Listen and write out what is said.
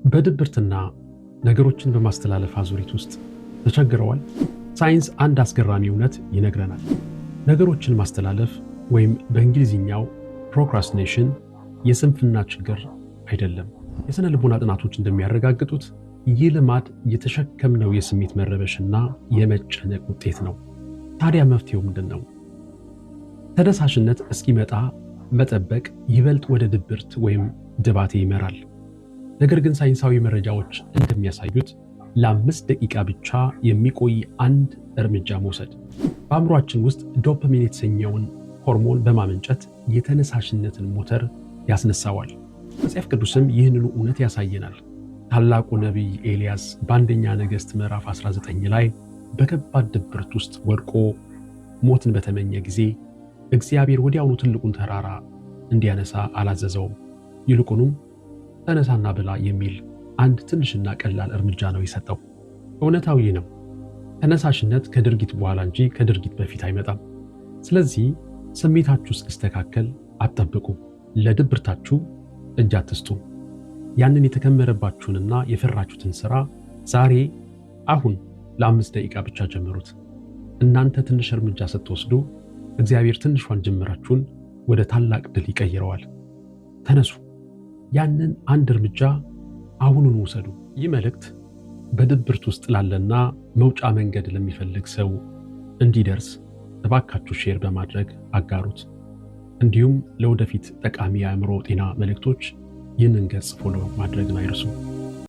በድብርትና ነገሮችን በማስተላለፍ አዙሪት ውስጥ ተቸግረዋል? ሳይንስ አንድ አስገራሚ እውነት ይነግረናል። ነገሮችን ማስተላለፍ ወይም በእንግሊዝኛው procrastination የስንፍና ችግር አይደለም። የሥነ ልቦና ጥናቶች እንደሚያረጋግጡት ይህ ልማድ የተሸከምነው የስሜት መረበሽና የመጨነቅ ውጤት ነው። ታዲያ መፍትሄው ምንድን ነው? ተነሳሽነት እስኪመጣ መጠበቅ ይበልጥ ወደ ድብርት ወይም ድባቴ ይመራል። ነገር ግን ሳይንሳዊ መረጃዎች እንደሚያሳዩት ለ5 ደቂቃ ብቻ የሚቆይ አንድ እርምጃ መውሰድ በአእምሯችን ውስጥ ዶፓሚን የተሰኘውን ሆርሞን በማመንጨት የተነሳሽነትን ሞተር ያስነሳዋል። መጽሐፍ ቅዱስም ይህንኑ እውነት ያሳየናል። ታላቁ ነቢይ ኤልያስ በአንደኛ ነገሥት ምዕራፍ 19 ላይ በከባድ ድብርት ውስጥ ወድቆ ሞትን በተመኘ ጊዜ እግዚአብሔር ወዲያውኑ ትልቁን ተራራ እንዲያነሳ አላዘዘውም። ይልቁንም ተነሳና ብላ የሚል አንድ ትንሽና ቀላል እርምጃ ነው የሰጠው። እውነታው ይህ ነው። ተነሳሽነት ከድርጊት በኋላ እንጂ ከድርጊት በፊት አይመጣም። ስለዚህ ስሜታችሁ እስኪስተካከል አትጠብቁ። ለድብርታችሁ እጅ አትስጡ። ያንን የተከመረባችሁንና የፈራችሁትን ስራ ዛሬ አሁን ለ5 ደቂቃ ብቻ ጀምሩት። እናንተ ትንሽ እርምጃ ስትወስዱ እግዚአብሔር ትንሿን ጅምራችሁን ወደ ታላቅ ድል ይቀይረዋል። ተነሱ፣ ያንን አንድ እርምጃ አሁኑኑ ውሰዱ። ይህ መልእክት በድብርት ውስጥ ላለና መውጫ መንገድ ለሚፈልግ ሰው እንዲደርስ እባካችሁ share በማድረግ አጋሩት። እንዲሁም ለወደፊት ጠቃሚ የአእምሮ ጤና መልእክቶች ይህንን ገጽ follow ማድረግን አይርሱ።